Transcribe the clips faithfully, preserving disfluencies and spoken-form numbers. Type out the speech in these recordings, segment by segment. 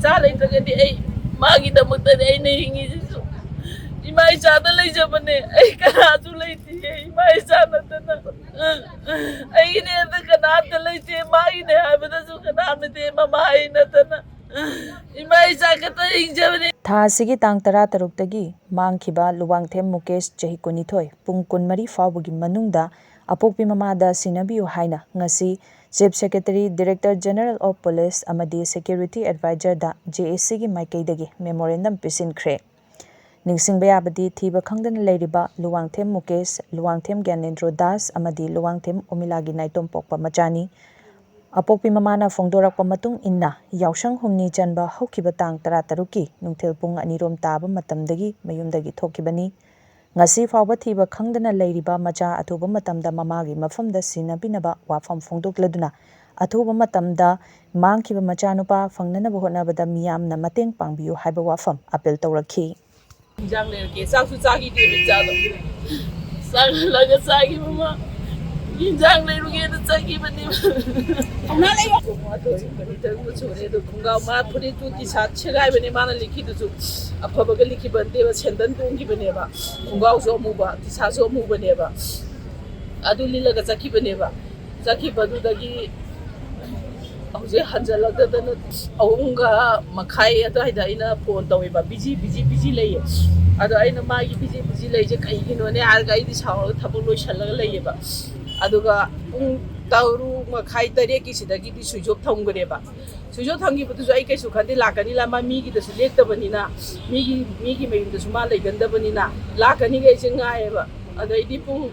ꯏꯆꯥ ꯂꯩꯇ꯭ꯔꯒꯗꯤ ꯑꯩ, ꯃꯥꯒꯤꯗꯃꯛꯇꯗꯤ ꯑꯩꯅ ꯍꯤꯡꯉꯤꯁꯤꯁꯨ꯫ ꯏꯃꯥ ꯏꯆꯥꯗ ꯂꯩꯖꯕꯅꯦ꯫ ꯑꯩ ꯀꯅꯥꯁꯨ ꯂꯩꯇꯤꯌꯦ, ꯏꯃꯥ ꯏꯆꯥ ꯅꯠꯇꯅ꯫ ꯑꯩꯒꯤꯅꯦ ꯑꯗ ꯀꯅꯥꯝꯇ ꯂꯩꯇꯦ, ꯃꯥꯒꯤꯅꯦ ꯍꯥꯏꯕꯗꯁꯨ ꯀꯅꯥꯝ ꯂꯩꯇꯦ, ꯃꯃꯥ ꯑꯩ ꯅꯠꯇꯅ꯫ ꯏꯃꯥ ꯏꯆꯥ ꯈꯛꯇ ꯍꯤꯡꯖꯕꯅꯦ꯫ ꯊꯥ ꯑꯁꯤꯒꯤ ꯇꯥꯡ ꯇꯔꯥ ꯇꯔꯨꯛꯇꯒꯤ ꯃꯥꯡꯈꯤꯕ ꯂꯨꯋꯥꯡꯊꯦꯝ ꯃꯨꯀꯦꯁ, ꯆꯍꯤ ꯀꯨꯟꯅꯤꯊꯣꯏ, ꯄꯨꯡ ꯀꯨꯟꯃꯔꯤ ꯐꯥꯎꯕꯒꯤ ꯃꯅꯨꯡꯗ ꯑꯄꯣꯛꯄꯤ ꯃꯃꯥꯗ ꯁꯤꯟꯅꯕꯤꯌꯨ ꯍꯥꯏꯅ ꯉꯁꯤ Chief Secretary, Director General of Police ꯑꯃꯗꯤ Security Advisor the J A C ꯒꯤ ꯃꯥꯏꯀꯩꯗꯒꯤ memorandum ꯄꯤꯁꯤꯟꯈ꯭ꯔꯦ꯫ ꯅꯤꯡꯁꯤꯡꯕ ꯌꯥꯕꯗꯤ, ꯊꯤꯕ ꯈꯪꯗꯅ ꯂꯩꯔꯤꯕ ꯂꯨꯋꯥꯡꯊꯦꯝ ꯃꯨꯀꯦꯁ, ꯂꯨꯋꯥꯡꯊꯦꯝ ꯒ꯭ꯌꯥꯅꯦꯟꯗ꯭ꯔꯣ ꯗꯥꯁ ꯑꯃꯗꯤ ꯂꯨꯋꯥꯡꯊꯦꯝ ꯎꯃꯤꯂꯥꯒꯤ ꯅꯥꯏꯇꯣꯝ ꯄꯣꯛꯄ ꯃꯆꯥꯅꯤ꯫ ꯑꯄꯣꯛꯄꯤ ꯃꯃꯥꯅ ꯐꯣꯡꯗꯣꯔꯛꯄ ꯃꯇꯨꯡ ꯏꯟꯅ, ꯌꯥꯎꯁꯪ ꯍꯨꯝꯅꯤ ꯆꯟꯕ ꯍꯧꯈꯤꯕ ꯇꯥꯡ ꯇꯔꯥ ꯇꯔꯨꯛꯀꯤ ꯅꯨꯡꯊꯤꯜ ꯄꯨꯡ ꯑꯅꯤꯔꯣꯝ ꯇꯥꯕ ꯃꯇꯝꯗꯒꯤ ꯃꯌꯨꯝꯗꯒꯤ ꯊꯣꯛꯈꯤꯕꯅꯤ꯫ ꯉꯁꯤ ꯐꯥꯎꯕ ꯊꯤꯕ ꯈꯪꯗꯅ ꯂꯩꯔꯤꯕ ꯃꯆꯥ ꯑꯊꯨꯕ ꯃꯇꯝꯗ ꯃꯃꯥꯒꯤ ꯃꯐꯝꯗ ꯁꯤꯟꯅꯕꯤꯅꯕ ꯋꯥꯐꯝ ꯐꯣꯡꯗꯣꯛꯂꯗꯨꯅ, ꯑꯊꯨꯕ ꯃꯇꯝꯗ ꯃꯥꯡꯈꯤꯕ ꯃꯆꯥꯅꯨꯄꯥ ꯐꯪꯅꯅꯕ ꯍꯣꯠꯅꯕꯗ ꯃꯤꯌꯥꯝꯅ ꯃꯇꯦꯡ ꯄꯥꯡꯕꯤꯌꯨ ꯍꯥꯏꯕ ꯋꯥꯐꯝ appeal ꯇꯧꯔꯛꯈꯤ꯫ ꯏꯟꯖꯥꯡ ꯂꯩꯔꯛꯀꯦ, ꯆꯥꯛꯁꯨ ꯆꯥꯈꯤꯗꯦꯕ ꯏꯆꯥꯗꯣ꯫ ꯆꯥꯛ ꯍꯜꯂꯒ ꯆꯥꯈꯤꯕ ꯃꯥ꯫ ꯏꯟꯖꯥꯡ ꯂꯩꯔꯨꯒꯦꯅ ꯆꯠꯈꯤꯕꯅꯦꯕ꯫ ꯊꯧꯅꯥ ꯂꯩꯕ꯫ ꯑꯗꯨ ꯀꯔꯤ ꯇꯧꯔꯤꯅꯣ ꯁꯨꯔꯦ꯫ ꯑꯗꯨ ꯈꯣꯡꯒ꯭ꯔꯥꯎ, ꯃꯥ ꯐꯨꯔꯤꯠꯇꯨ ꯇꯤ ꯁꯥꯔꯠ ꯁꯦꯒꯥꯏꯕꯅꯦ ꯃꯥꯅ ꯂꯤꯠꯈꯤꯗꯨꯁꯨ꯫ ꯑꯐꯕꯒ ꯂꯤꯠꯈꯤꯕ ꯅꯠꯇꯦꯕ, ꯁꯦꯟꯗꯟ ꯇꯣꯡꯈꯤꯕꯅꯦꯕ꯫ ꯈꯣꯡꯒ꯭ꯔꯥꯎꯁꯨ ꯑꯃꯨꯕ, ꯇꯤ ꯁꯥꯔꯠꯁꯨ ꯑꯃꯨꯕꯅꯦꯕ꯫ ꯑꯗꯨ ꯂꯤꯠꯂꯒ ꯆꯠꯈꯤꯕꯅꯦꯕ꯫ ꯆꯠꯈꯤꯕꯗꯨꯗꯒꯤ ꯍꯧꯖꯤꯛ ꯍꯟꯖꯜꯂꯛꯇꯗꯅ ꯑꯍꯨꯝꯒ ꯃꯈꯥꯏ ꯑꯗꯨꯋꯥꯏꯗ ꯑꯩꯅ ꯐꯣꯟ ꯇꯧꯋꯦꯕ, ꯕꯤꯖꯤ, ꯕꯤꯖꯤ, ꯕꯤꯖꯤ ꯂꯩꯌꯦ꯫ ꯑꯗꯣ ꯑꯩꯅ ꯃꯥꯒꯤ ꯕꯤꯖꯤ, ꯕꯤꯖꯤ ꯂꯩꯁꯦ ꯀꯩꯒꯤꯅꯣꯅꯦ ꯍꯥꯏꯔꯒ ꯑꯩꯗꯤ ꯁꯥꯎꯔꯒ ꯊꯕꯛ ꯂꯣꯏꯁꯜꯂꯒ ꯂꯩꯌꯦꯕ꯫ ꯑꯗꯨꯒ ꯄꯨꯡ ꯇꯔꯨꯛ ꯃꯈꯥꯏ, ꯇꯔꯦꯠꯀꯤ ꯁꯤꯗꯒꯤꯗꯤ switch off ꯊꯝꯈ꯭ꯔꯦꯕ꯫ Switch off ꯊꯝꯈꯤꯕꯗꯨꯁꯨ ꯑꯩ ꯀꯩꯁꯨ ꯈꯟꯗꯦ, ꯂꯥꯛꯀꯅꯤ ꯂꯥ-, ꯃꯥ ꯃꯤꯒꯤꯗꯁꯨ ꯂꯦꯛꯇꯕꯅꯤꯅ, ꯃꯤꯒꯤ, ꯃꯤꯒꯤ ꯃꯌꯨꯝꯗꯁꯨ ꯃꯥ ꯂꯩꯒꯟꯗꯕꯅꯤꯅ, ꯂꯥꯛꯀꯅꯤꯒ ꯑꯩꯁꯦ ꯉꯥꯏꯌꯦꯕ꯫ ꯑꯗꯩꯗꯤ ꯄꯨꯡ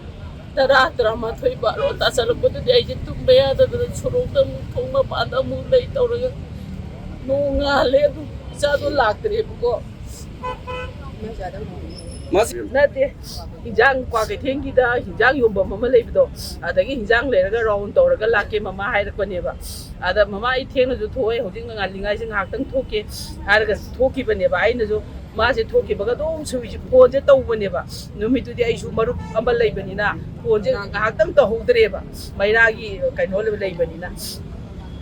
ꯇꯔꯥ, ꯇꯔꯥꯃꯥꯊꯣꯏ, ꯕꯥꯔꯣ ꯇꯥꯁꯜꯂꯛꯄꯗꯗꯤ ꯑꯩꯁꯦ ꯇꯨꯝꯕ ꯌꯥꯗꯗꯅ ꯁꯣꯔꯣꯛꯇ ꯑꯃꯨꯛ, ꯊꯣꯡ ꯃꯄꯥꯟꯗ ꯑꯃꯨꯛ ꯂꯩ ꯇꯧꯔꯒ ꯅꯣꯡ ꯉꯥꯜꯂꯦ꯫ ꯑꯗꯨꯝ ꯏꯆꯥꯗꯣ ꯂꯥꯛꯇ꯭ꯔꯦꯕꯀꯣ꯫ ꯅꯠꯇꯦ, ꯍꯤꯟꯖꯥꯡ, ꯀ꯭ꯋꯥꯀꯩꯊꯦꯜꯒꯤꯗ ꯍꯤꯟꯖꯥꯡ ꯌꯣꯟꯐꯝ ꯑꯃ ꯂꯩꯕꯗꯣ, ꯑꯗꯒꯤ ꯍꯤꯟꯖꯥꯡ ꯂꯩꯔꯒ round ꯇꯧꯔꯒ ꯂꯥꯛꯀꯦ ꯃꯃꯥ ꯍꯥꯏꯔꯛꯄꯅꯦꯕ꯫ ꯑꯗ, "ꯃꯃꯥ, ꯑꯩ ꯊꯦꯡꯅꯁꯨ ꯊꯣꯛꯑꯦ, ꯍꯧꯖꯤꯛ ꯉꯥꯜꯂꯤꯉꯩꯁꯦ ꯉꯥꯏꯍꯥꯛꯇꯪ ꯊꯣꯛꯀꯦ" ꯍꯥꯏꯔꯒ ꯊꯣꯛꯈꯤꯕꯅꯦꯕ꯫ ꯑꯩꯅꯁꯨ ꯃꯥꯁꯦ ꯊꯣꯛꯈꯤꯕꯒ ꯑꯗꯨꯝ ꯁꯨꯏꯁꯦ, ꯐꯣꯟꯁꯦ ꯇꯧꯕꯅꯦꯕ꯫ ꯅꯨꯃꯤꯠꯇꯨꯗꯤ ꯑꯩꯁꯨ ꯃꯔꯨꯞ ꯑꯃ ꯂꯩꯕꯅꯤꯅ ꯐꯣꯟꯁꯦ ꯉꯥꯏꯍꯥꯛꯇꯪ ꯇꯧꯍꯧꯗ꯭ꯔꯦꯕ, ꯃꯩꯔꯥꯒꯤ ꯀꯩꯅꯣ ꯂꯩꯕꯅꯤꯅ꯫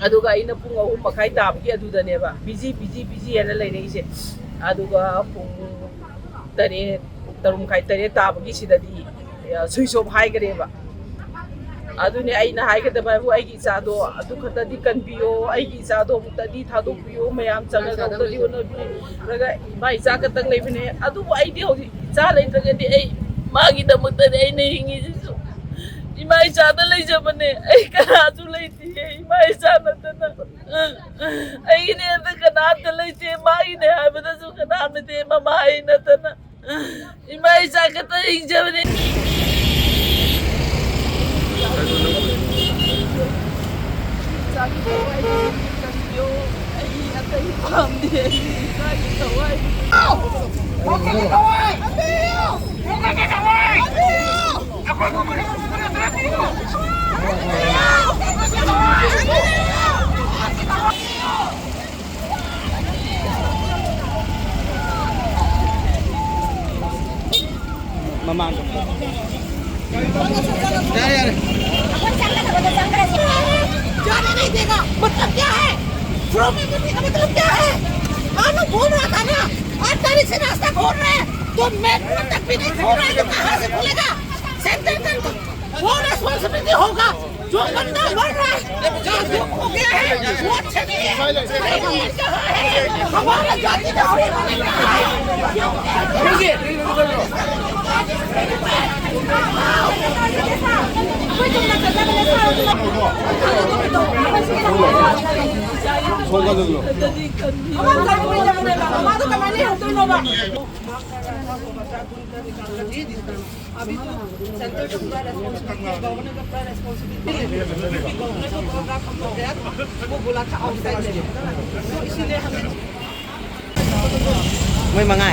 ꯑꯗꯨꯒ ꯑꯩꯅ ꯄꯨꯡ ꯑꯍꯨꯝ ꯃꯈꯥꯏ ꯇꯥꯕꯒꯤ ꯑꯗꯨꯗꯅꯦꯕ ꯕꯤꯖꯤ ꯕꯤꯖꯤ ꯕꯤꯖꯤ ꯍꯥꯏꯅ ꯂꯩꯔꯛꯏꯁꯦ꯫ ꯑꯗꯨꯒ ꯄꯨꯡ ꯇꯔꯦꯠ, ꯇꯔꯨꯛ ꯃꯈꯥꯏ, ꯇꯔꯦꯠ ꯇꯥꯕꯒꯤ ꯁꯤꯗꯗꯤ ꯁ꯭ꯋꯤꯆ ꯑꯣꯐ ꯍꯥꯏꯈ꯭ꯔꯦꯕ꯫ ꯑꯗꯨꯅꯦ ꯑꯩꯅ ꯍꯥꯏꯒꯗꯕ ꯍꯥꯏꯕꯨ, ꯑꯩꯒꯤ ꯏꯆꯥꯗꯣ ꯑꯗꯨ ꯈꯛꯇꯗꯤ ꯀꯟꯕꯤꯌꯣ, ꯑꯩꯒꯤ ꯏꯆꯥꯗꯣ ꯑꯃꯨꯛꯇꯗꯤ ꯊꯥꯗꯣꯛꯄꯤꯌꯣ, ꯃꯌꯥꯝ ꯆꯪꯉꯒ ꯑꯃꯨꯛꯇꯗꯤ ꯍꯣꯠꯅꯕꯤꯔꯒ, ꯏꯃꯥ ꯏꯆꯥ ꯈꯛꯇꯪ ꯂꯩꯕꯅꯦ꯫ ꯑꯗꯨꯕꯨ ꯑꯩꯗꯤ ꯍꯧꯖꯤꯛ ꯏꯆꯥ ꯂꯩꯇ꯭ꯔꯒꯗꯤ ꯑꯩ ꯃꯥꯒꯤꯗꯃꯛꯇꯅꯦ ꯑꯩꯅ ꯍꯤꯡꯉꯤꯁꯤꯁꯨ꯫ ꯏꯃꯥ ꯏꯆꯥꯗ ꯂꯩꯖꯕꯅꯦ, ꯑꯩ ꯀꯅꯥꯁꯨ ꯂꯩꯇꯤꯌꯦ, ꯏꯃꯥ ꯏꯆꯥ ꯅꯠꯇꯅ꯫ ꯑꯩꯒꯤꯅꯦ ꯑꯗ ꯀꯅꯥꯝꯇ ꯂꯩꯇꯦ, ꯃꯥꯒꯤꯅꯦ ꯍꯥꯏꯕꯗꯁꯨ ꯀꯅꯥꯝ ꯂꯩꯇꯦ, ꯃꯃꯥ ꯑꯩ ꯅꯠꯇꯅ꯫ ꯏꯃꯥ ꯏꯆꯥ ꯈꯛꯇ ꯍꯤꯡꯖꯕꯅꯦ꯫ ꯏꯆꯥꯒꯤ ꯊꯋꯥꯏꯗꯨ ꯀꯟꯕꯤꯌꯣ꯫ ꯑꯩ ꯑꯇꯩ ꯄꯥꯝꯗꯦ꯫ ꯑꯩ ꯏꯆꯥꯒꯤ ꯊꯋꯥꯏꯗꯨ ꯃꯃꯥꯡꯗ꯫ ꯌꯥꯔꯦ, ꯌꯥꯔꯦ꯫ जाने नहीं देगा, मतलब क्या है? फ्रॉम एमपी का मतलब क्या है? कानून बोल रहा था ना, आठ तारीख से रास्ता खोल रहे हैं, तो मेट्रो तक भी नहीं खोल रहे हैं, तो कहाँ से खुलेगा? सेंट्रल का वो रेस्पॉन्सिबिलिटी होगा। जो बंदा मर रहा है, जागरूक हो गया है, वो अच्छा नहीं है। हमारा जाति का कोई नहीं रहा है। अभी तो सेंटर का पूरा रेस्पॉन्सिबिलिटी है, गवर्नर का पूरा रेस्पॉन्सिबिलिटी है। क्योंकि गवर्नर को बोल रहा था, हम लोग गया था, वो बोला था आउटसाइड में, तो इसीलिए हमें ꯃꯣꯏ ꯃꯉꯥ꯫